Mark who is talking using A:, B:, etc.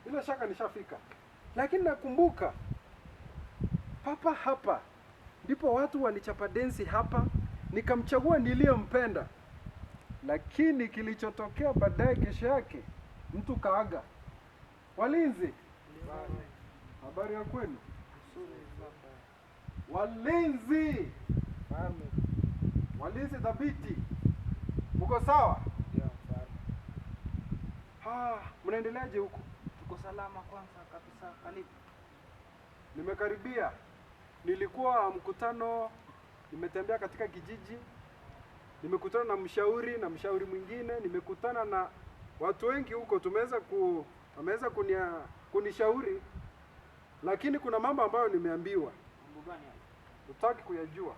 A: Bila shaka nishafika, lakini nakumbuka papa hapa ndipo watu walichapa densi hapa, nikamchagua niliyempenda, lakini kilichotokea baadaye, kesho yake mtu kaaga. Walinzi, habari ya kwenu? Walinzi, walinzi thabiti, mko sawa? Ah, mnaendeleaje huko?
B: Tuko salama kwanza kabisa, karibu.
A: Nimekaribia. Nilikuwa mkutano, nimetembea katika kijiji, nimekutana na mshauri na mshauri mwingine, nimekutana na watu wengi huko, tumeweza ku wameweza kunishauri, lakini kuna mambo ambayo nimeambiwa
B: Mambo gani hayo?
A: hutaki kuyajua.